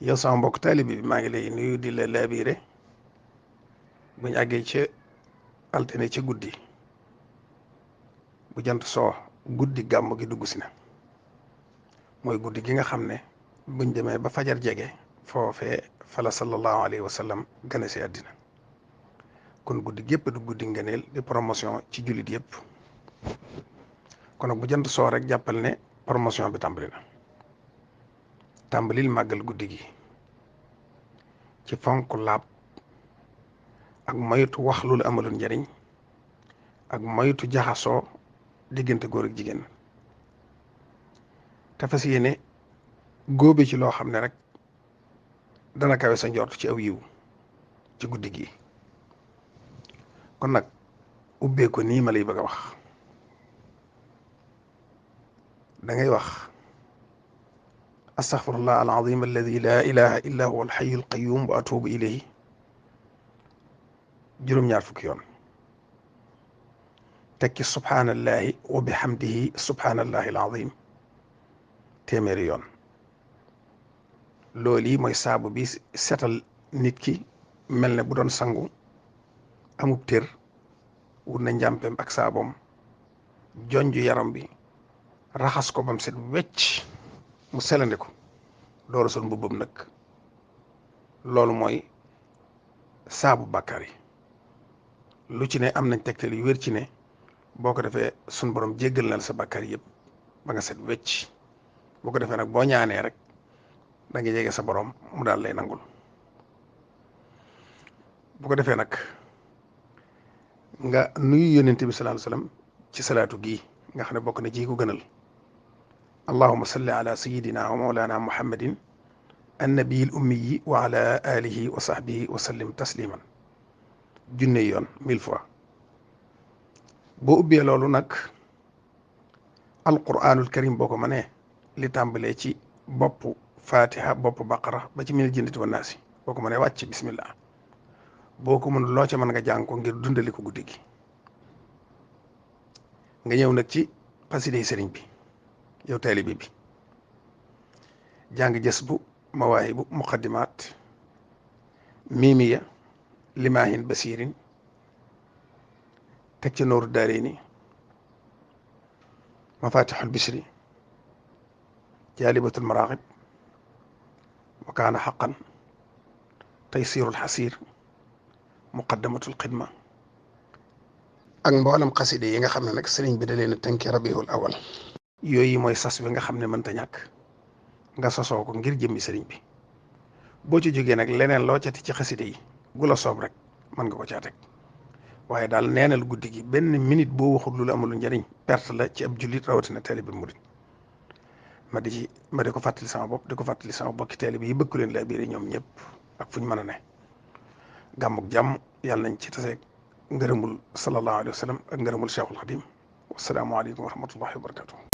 yow sama mbokk taalibe bi maa ngi lay nuyu di la laabiire buñ àggee ca altine ca guddi bu jant soo guddi gàmm gi dugg si na mooy guddi gi nga xam ne buñ demee ba fajar jege foofee fala sallallahu alayhi wa sallam gane si àddina kon guddi gépp du guddi ngëneel di promotion ci jullit yëpp kon nag bu jant soo rek jàppal ne promotion bi tàmbali na tàmbalil màggal guddi gi ci fonk laab ak moytu wax lu la amalul njariñ ak moytu jaxasoo diggante góor ak jigéen te fas yéene góobe ci loo xam ne rek dana kawe sa njort ci aw yiw ci guddi gi kon nag ubbee ko nii ma lay bëgg a wax da ngay wax astaghfirullah alazim alladi la ilaha illa huwa alxayu alqayum wa atubu ilayhi juróom-ñaar fukki yoon tekki subhaanallahi wa bihamdihi subhaanallahi alazim téeméeri yoon loolu yi mooy saabu bi setal nit ki mel ne bu doon sangu amub tër wut na njàmpeem ak saaboom jonju yaram bi raxas ko bam set wecc mu selandi ko door a sol mbubbam nag loolu mooy saabu bàkkaar yi lu ci ne am nañ tegtal yu wér ci ne boo ko defee sun borom jéggal na la sa bàkkaar yëpp ba nga set wecc boo ko defee nag boo ñaanee rek da nga jege sa borom mu daal lay nangul bu ko defee nag nga nuyu yónnent bi sallallahu alayhi wasallam ci salaatu gii nga xam ne bokk na ci ko gënal allahumma salli ala sayidina wa mawlana muhammadin annabiyil ummiyi wa ala alihi wa sahbihi wa sallim tasliman junne yoon 1000 fois boo ubbee loolu nag alquranul karim boo ko mënee li tàmbalee ci boppu fatiha boppu baqara ba ci minal jinnati wan naasi boo ko mënee wàcc bismillah boo ko mën loo ca mën nga jàng ko ngir dundali ko guddi gi nga ñëw nag ci xasiday sëriñ bi yow taalibe bi jàng jës bu mawaahibu muqaddimaat miimiya limaahin basirin teg ca nooru daarayni mafatixul bisri jaalibatul maraaxib wa kaana xaqan taysirul xasir muqaddamatul xidma ak mboolem xaside yi nga xam ne nag sëriñ bi da leen a tënki rabiul awal yooyu mooy sas bi nga xam ne mënta ñàkk nga sosoo ko ngir jëmmi sëriñ bi boo ci jógee nag leneen loo cati ci xaside yi gu la soob rek mën nga ko caa teg waaye daal neenal guddi gi benn minute boo waxul lu la amul njariñ perte la ci ab jullit rawatina taalibe murit ma di ko fàttali sama bopp di ko fàttali sama bokki taalibe yi bëgg leen laa biire ñoom ñëpp ak fu ñu mën a ne gàmmuk jàmm yàlla nañ ci taseeg ngërëmul sallallahu alayhi wa sallam ak ngërëmul cheikhul xadim wasalaamualeykum wa rahmatullahi wa barakatuh